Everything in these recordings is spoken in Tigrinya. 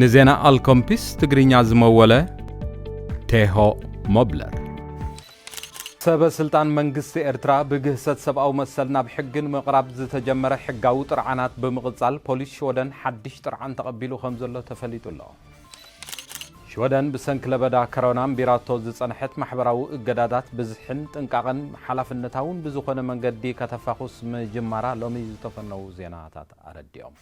ንዜና ኣልኮምፒስ ትግርኛ ዝመወለ ቴሆ ሞብለር። ሰበ ስልጣን መንግስቲ ኤርትራ ብግህሰት ሰብኣዊ መሰል ናብ ሕጊ ንምቕራብ ዝተጀመረ ሕጋዊ ጥርዓናት ብምቕጻል፣ ፖሊስ ሽወደን ሓድሽ ጥርዓን ተቐቢሉ ከም ዘሎ ተፈሊጡ ኣሎ። ሽወደን ብሰንኪ ለበዳ ከሮና እምቢራቶ ዝጸንሐት ማሕበራዊ እገዳታት ብዝሕን ጥንቃቐን ሓላፍነታውን ብዝኾነ መንገዲ ከተፋኹስ ምጅማራ ሎሚ ዝተፈነዉ ዜናታት ኣረዲኦም።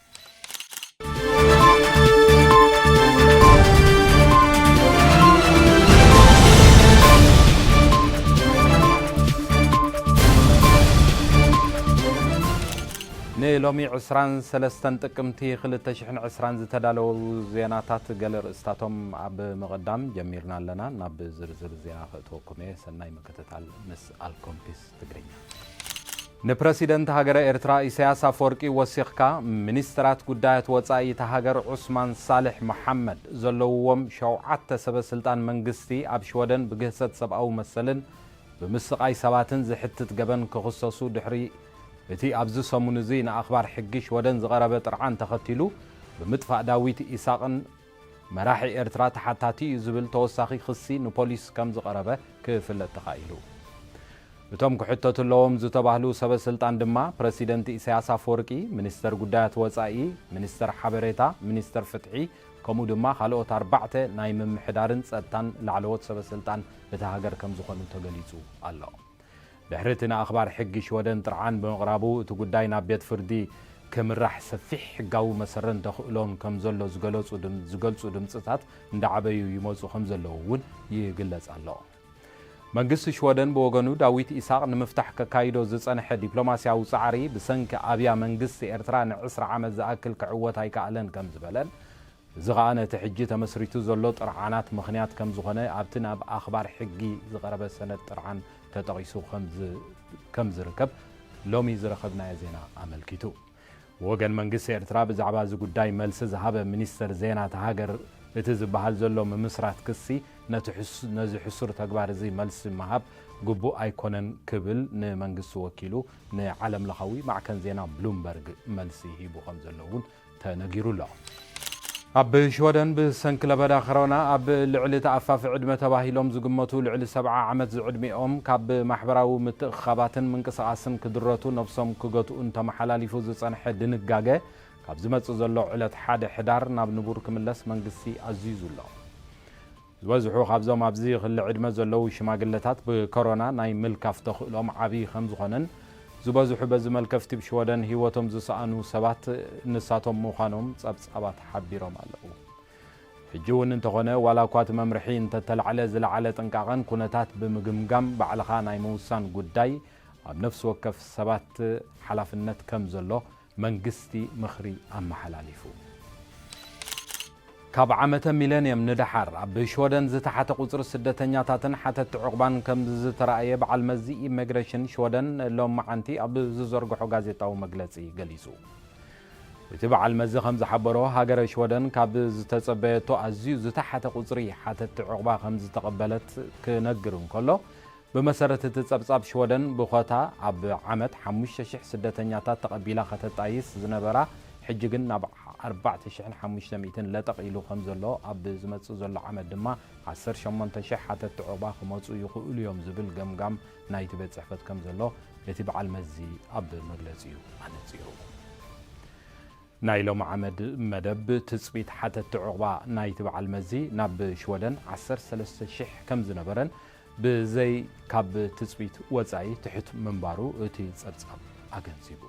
ንሎሚ ዕስራን ሰለስተን ጥቅምቲ ክልተ ሽሕን ዕስራን ዝተዳለዉ ዜናታት ገለ ርእስታቶም ኣብ ምቕዳም ጀሚርና ኣለና። ናብ ዝርዝር ዜና ከእትወኩም እየ። ሰናይ ምክትታል ምስ ኣልኮምፒስ ትግርኛ። ንፕረሲደንት ሃገረ ኤርትራ ኢሳያስ ኣፈወርቂ ወሲኽካ፣ ሚኒስተራት ጉዳያት ወጻኢ እታ ሃገር ዑስማን ሳልሕ መሓመድ ዘለውዎም ሸውዓተ ሰበ ስልጣን መንግስቲ ኣብ ሽወደን ብግህሰት ሰብኣዊ መሰልን ብምስቓይ ሰባትን ዝሕትት ገበን ክኽሰሱ ድሕሪ እቲ ኣብዚ ሰሙን እዚ ንኣኽባር ሕጊ ሽወደን ዝቐረበ ጥርዓን ተኸቲሉ፣ ብምጥፋእ ዳዊት ኢሳቕን መራሒ ኤርትራ ተሓታቲ እዩ ዝብል ተወሳኺ ክሲ ንፖሊስ ከም ዝቐረበ ክፍለጥ ተኻኢሉ። እቶም ክሕተቱ ኣለዎም ዝተባህሉ ሰበ ስልጣን ድማ ፕረሲደንት ኢሳያስ ኣፈወርቂ፣ ሚኒስተር ጉዳያት ወጻኢ፣ ሚኒስተር ሓበሬታ፣ ሚኒስተር ፍትሒ፣ ከምኡ ድማ ካልኦት ኣርባዕተ ናይ ምምሕዳርን ጸጥታን ላዕለዎት ሰበ ስልጣን እታ ሃገር ከም ዝኾኑ ተገሊጹ ኣሎ። ድሕሪ እቲ ንኣኽባር ሕጊ ሽወደን ጥርዓን ብምቕራቡ፣ እቲ ጉዳይ ናብ ቤት ፍርዲ ክምራሕ ሰፊሕ ሕጋዊ መሰረን ተኽእሎን ከም ዘሎ ዝገለጹ ድም-፣ ዝገልጹ ድምጽታት እንዳዓበዩ ይመጹ ከም ዘለዉ እውን ይግለጽ ኣሎ። መንግስቲ ሽወደን ብወገኑ፣ ዳዊት ኢሳቕ ንምፍታሕ ከካይዶ ዝጸንሐ ዲፕሎማስያዊ ጻዕሪ ብሰንኪ ኣብያ መንግስቲ ኤርትራ ንዕስራ ዓመት ዝኣክል ክዕወት ኣይከኣለን ከም ዝበለን፣ እዚ ኸኣ ነቲ ሕጂ ተመስሪቱ ዘሎ ጥርዓናት ምኽንያት ከም ዝኾነ ኣብቲ ናብ ኣኽባር ሕጊ ዝቐረበ ሰነድ ጥርዓን ተጠቒሱ ከም ዝ-፣ ከም ዝርከብ ሎሚ ዝረኸብናዮ ዜና ኣመልኪቱ። ብወገን መንግስቲ ኤርትራ ብዛዕባ እዚ ጉዳይ መልሲ ዝሃበ ሚኒስተር ዜና እታ ሃገር፣ እቲ ዝበሃል ዘሎ ምምስራት ክሲ ነቲ ሕሱ-፣ ነዚ ሕሱር ተግባር እዚ መልሲ ምሃብ ግቡእ ኣይኮነን ክብል ንመንግስቲ ወኪሉ ንዓለም ለኻዊ ማዕከን ዜና ብሉምበርግ መልሲ ሂቡ ከም ዘሎ እውን ተነጊሩ ኣሎ። ኣብ ሽወደን ብሰንኪ ለበዳ ከሮና ኣብ ልዕሊ ተኣፋፊ ዕድመ ተባሂሎም ዝግመቱ ልዕሊ ሰብዓ ዓመት ዝዕድሚኦም ካብ ማሕበራዊ ምትእኽኻባትን ምንቅስቓስን ክድረቱ ነብሶም ክገትኡን ተመሓላሊፉ ዝጸንሐ ድንጋገ ካብ ዝመጽእ ዘሎ ዕለት ሓደ ሕዳር ናብ ንቡር ክምለስ መንግስቲ ኣዚዙ ኣሎ። ዝበዝሑ ካብዞም ኣብዚ ክሊ ዕድመ ዘለዉ ሽማግለታት ብኮሮና ናይ ምልካፍ ተኽእሎም ዓብዪ ከም ዝኾነን፣ ዝበዝሑ በዚ መልከፍቲ ብሽወደን ህይወቶም ዝሰኣኑ ሰባት ንሳቶም ምዃኖም ጸብጻባት ሓቢሮም ኣለዉ። ሕጂ እውን እንተኾነ፣ ዋላ እኳ እቲ መምርሒ እንተተላዕለ፣ ዝለዓለ ጥንቃቐን ኩነታት ብምግምጋም ባዕልኻ ናይ ምውሳን ጉዳይ ኣብ ነፍሲ ወከፍ ሰባት ሓላፍነት ከም ዘሎ መንግስቲ ምኽሪ ኣመሓላሊፉ። ካብ ዓመተ ሚለንየም ንደሓር ኣብ ሽወደን ዝተሓተ ቁጽሪ ስደተኛታትን ሓተቲ ዑቕባን ከም ዝተራእየ በዓል መዚ ኢሚግሬሽን ሽወደን ሎም መዓንቲ ኣብ ዝዘርግሖ ጋዜጣዊ መግለጺ ገሊጹ። እቲ በዓል መዚ ከም ዝሓበሮ፣ ሃገረ ሽወደን ካብ ዝተጸበየቶ ኣዝዩ ዝተሓተ ቁጽሪ ሓተቲ ዑቕባ ከም ዝተቐበለት ክነግር እንከሎ፣ ብመሰረት እቲ ጸብጻብ ሽወደን ብኾታ ኣብ ዓመት ሓሙሽተ ሽሕ ስደተኛታት ተቐቢላ ከተጣይስ ዝነበራ፣ ሕጂ ግን ናብ ኣርባዕተ ሽሕን ሓሙሽተ ሚእትን ለጠቕ ኢሉ ከም ዘሎ፣ ኣብ ዝመጽእ ዘሎ ዓመት ድማ ዓሰርተ ሸሞንተ ሽሕ ሓተቲ ዑቕባ ክመጹ ይኽእሉ እዮም ዝብል ገምጋም ናይቲ ቤት ጽሕፈት ከም ዘሎ እቲ በዓል መዚ ኣብ መግለጺኡ ኣነጺሩ። ናይ ሎሚ ዓመት መደብ ትጽቢት ሓተቲ ዑቕባ ናይቲ በዓል መዚ ናብ ሽወደን ዓሰርተ ሰለስተ ሽሕ ከም ዝነበረን ብዘይ ካብ ትጽቢት ወጻኢ ትሑት ምንባሩ እቲ ጸብጻብ ኣገንዚቡ።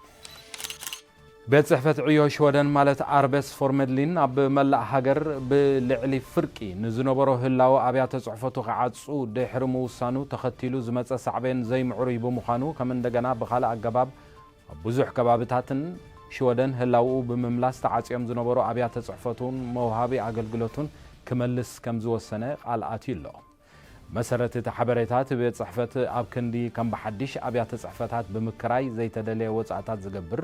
ቤት ጽሕፈት ዕዮ ሽወደን ማለት ኣርቤስ ፎርመድሊን ኣብ መላእ ሃገር ብልዕሊ ፍርቂ ንዝነበሮ ህላወ ኣብያተ ጽሕፈቱ ክዓጹ ድሕሪ ምውሳኑ ተኸቲሉ ዝመጸ ሳዕቤን ዘይምዕሩይ ብምዃኑ ከም እንደገና ብኻልእ ኣገባብ ኣብ ብዙሕ ከባብታትን ሽወደን ህላውኡ ብምምላስ ተዓጽዮም ዝነበሩ ኣብያተ ጽሕፈቱን መውሃቢ ኣገልግሎቱን ክመልስ ከም ዝወሰነ ቃል ኣትዩ ኣሎ። መሰረት እቲ ሓበሬታ እቲ ቤት ጽሕፈት ኣብ ክንዲ ከም ብሓድሽ ኣብያተ ጽሕፈታት ብምክራይ ዘይተደለየ ወጻእታት ዝገብር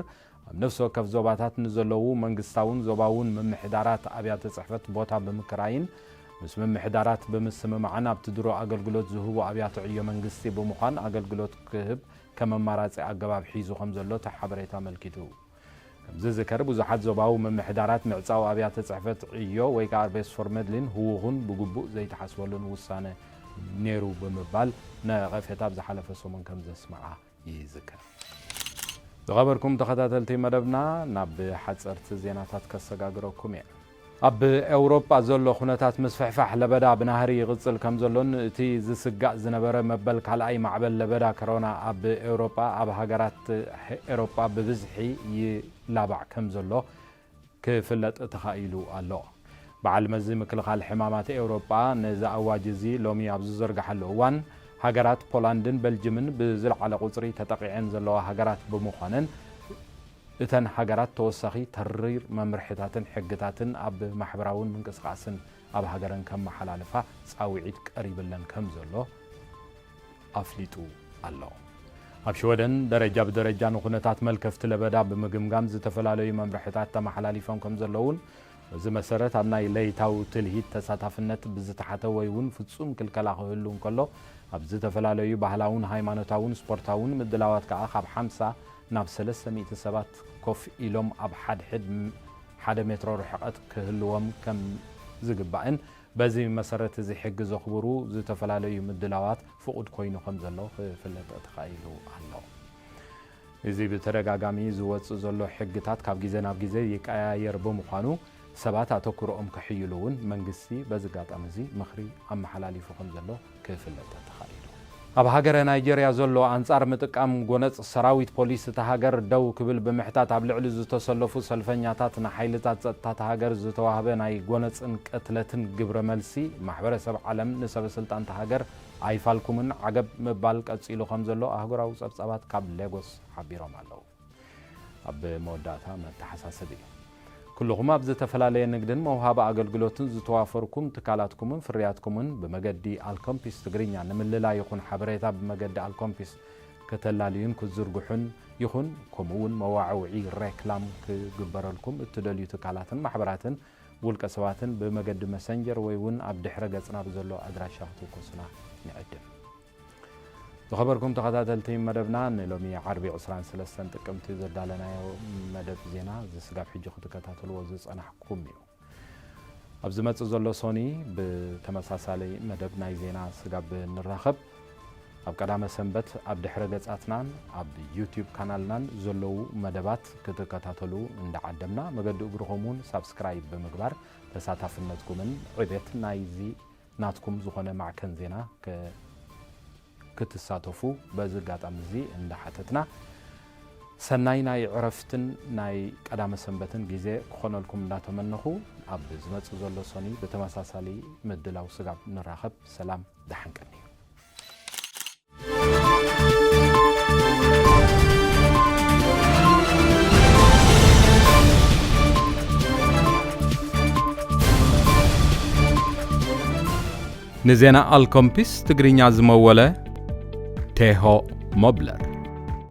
ኣብ ነፍሲ ወከፍ ዞባታት ንዘለዉ መንግስታውን ዞባውን ምምሕዳራት ኣብያተ ጽሕፈት ቦታ ብምክራይን ምስ ምምሕዳራት ብምስምማዕን ኣብቲ ድሮ ኣገልግሎት ዝህቡ ኣብያተ ዕዮ መንግስቲ ብምዃን ኣገልግሎት ክህብ ከም ኣማራጺ ኣገባብ ሒዙ ከም ዘሎ እቲ ሓበሬታ ኣመልኪቱ። ዝዝከር ብዙሓት ዞባዊ ምምሕዳራት ምዕጻው ኣብያተ ጽሕፈት ዕዮ ወይ ከዓ ኣርቤስ ፎርመድሊን ህውኹን ብግቡእ ዘይተሓስበሉን ውሳነ ነይሩ ብምባል ነቐፌታ ኣብ ዝሓለፈ ሰሙን ከም ዘስምዓ ይዝከር። ዝኸበርኩም ተኸታተልቲ መደብና፣ ናብ ሓጸርቲ ዜናታት ከሰጋግረኩም እየ። ኣብ ኤውሮጳ ዘሎ ኩነታት ምስፍሕፋሕ ለበዳ ብናህሪ ይቕጽል ከም ዘሎን እቲ ዝስጋእ ዝነበረ መበል ካልኣይ ማዕበል ለበዳ ኮሮና ኣብ ኤውሮጳ ኣብ ሃገራት ኤውሮጳ ብብዝሒ ይላባዕ ከም ዘሎ ክፍለጥ ተኻኢሉ ኣሎ። በዓል መዚ ምክልኻል ሕማማት ኤውሮጳ ነዚ ኣዋጅ እዚ ሎሚ ኣብ ዝዘርግሓሉ እዋን፣ ሃገራት ፖላንድን በልጅምን ብዝለዓለ ቁጽሪ ተጠቒዐን ዘለዋ ሃገራት ብምዃነን፣ እተን ሃገራት ተወሳኺ ተሪር መምርሕታትን ሕግታትን ኣብ ማሕበራውን ምንቅስቓስን ኣብ ሃገረን ከመሓላልፋ ጻውዒት ቀሪብለን ከም ዘሎ ኣፍሊጡ ኣሎ። ኣብ ሽወደን ደረጃ ብደረጃ ንኹነታት መልከፍቲ ለበዳ ብምግምጋም ዝተፈላለዩ መምርሕታት ተመሓላሊፎም ከም ዘለውን፣ በዚ መሰረት ኣብ ናይ ለይታዊ ትልሂት ተሳታፍነት ብዝተሓተ ወይ እውን ፍጹም ክልከላ ክህሉ እንከሎ፣ ኣብ ዝተፈላለዩ ባህላውን ሃይማኖታውን ስፖርታውን ምድላዋት ከኣ ካብ ሓምሳ ናብ ሰለስተ ሚእቲ ሰባት ኮፍ ኢሎም ኣብ ሓድሕድ ሓደ ሜትሮ ርሕቐት ክህልዎም ከም ዝግባእን፣ በዚ መሰረት እዚ ሕጊ ዘኽብሩ ዝተፈላለዩ ምድላዋት ፍቑድ ኮይኑ ከም ዘሎ ክፍለጥ ተኻኢሉ ኣሎ። እዚ ብተደጋጋሚ ዝወጽእ ዘሎ ሕግታት ካብ ግዜ ናብ ግዜ ይቀያየር ብምዃኑ፣ ሰባት ኣተኩሮኦም ከሕይሉ እውን መንግስቲ በዚ ኣጋጣሚ እዚ ምኽሪ ኣመሓላሊፉ ከም ዘሎ ክፍለጥ ተኻኢሉ። ኣብ ሃገረ ናይጀርያ ዘሎ ኣንጻር ምጥቃም ጎነጽ ሰራዊት ፖሊስ እታ ሃገር ደው ክብል ብምሕታት ኣብ ልዕሊ ዝተሰለፉ ሰልፈኛታት ንሓይልታት ጸጥታ እታ ሃገር ዝተዋህበ ናይ ጎነጽን ቅትለትን ግብረ መልሲ ማሕበረሰብ ዓለም ንሰበ ስልጣን እታ ሃገር ኣይፋልኩምን ዓገብ ምባል ቀጺሉ ከም ዘሎ ኣህጉራዊ ጸብጻባት ካብ ሌጎስ ሓቢሮም ኣለዉ። ኣብ መወዳእታ መተሓሳሰቢ እዩ። ኩልኹም ኣብ ዝተፈላለየ ንግድን መውሃቢ ኣገልግሎትን ዝተዋፈርኩም ትካላትኩምን ፍርያትኩምን ብመገዲ ኣልኮምፒስ ትግርኛ ንምልላይ ይኹን ሓበሬታ ብመገዲ ኣልኮምፒስ ከተላልዩን ክትዝርግሑን ይኹን ከምኡ እውን መዋዕውዒ ሬክላም ክግበረልኩም እትደልዩ ትካላትን ማሕበራትን ውልቀ ሰባትን ብመገዲ መሰንጀር ወይ እውን ኣብ ድሕረ ገጽና ብዘሎ ኣድራሻ ክትውከሱና ንዕድም። ዝኸበርኩም ተኸታተልቲ መደብና፣ ንሎሚ ዓርቢ ዕስራን ሰለስተን ጥቅምቲ ዘዳለናዮ መደብ ዜና እዚ ስጋብ ሕጂ ክትከታተልዎ ዝጸናሕኩም እዩ። ኣብ ዝመጽእ ዘሎ ሶኒ ብተመሳሳሊ መደብ ናይ ዜና ስጋብ ንራኸብ። ኣብ ቀዳመ ሰንበት ኣብ ድሕረ ገጻትናን ኣብ ዩትዩብ ካናልናን ዘለዉ መደባት ክትከታተሉ እንዳዓደምና፣ መገዲ እግርኹም እውን ሳብስክራይብ ብምግባር ተሳታፍነትኩምን ዕቤት ናይዚ ናትኩም ዝኾነ ማዕከን ዜና ከ-፣ ክትሳተፉ በዚ ኣጋጣሚ እዚ እንዳሓተትና፣ ሰናይ ናይ ዕረፍትን ናይ ቀዳመ ሰንበትን ግዜ ክኾነልኩም እንዳተመነኹ፣ ኣብ ዝመጽእ ዘሎ ሶኒ ብተመሳሳሊ ምድላው ስጋብ ንራኸብ። ሰላም፣ ደሓን ቀኒ። ንዜና ኣልኮምፒስ ትግርኛ ዝመወለ ቴሆ ሞብለር።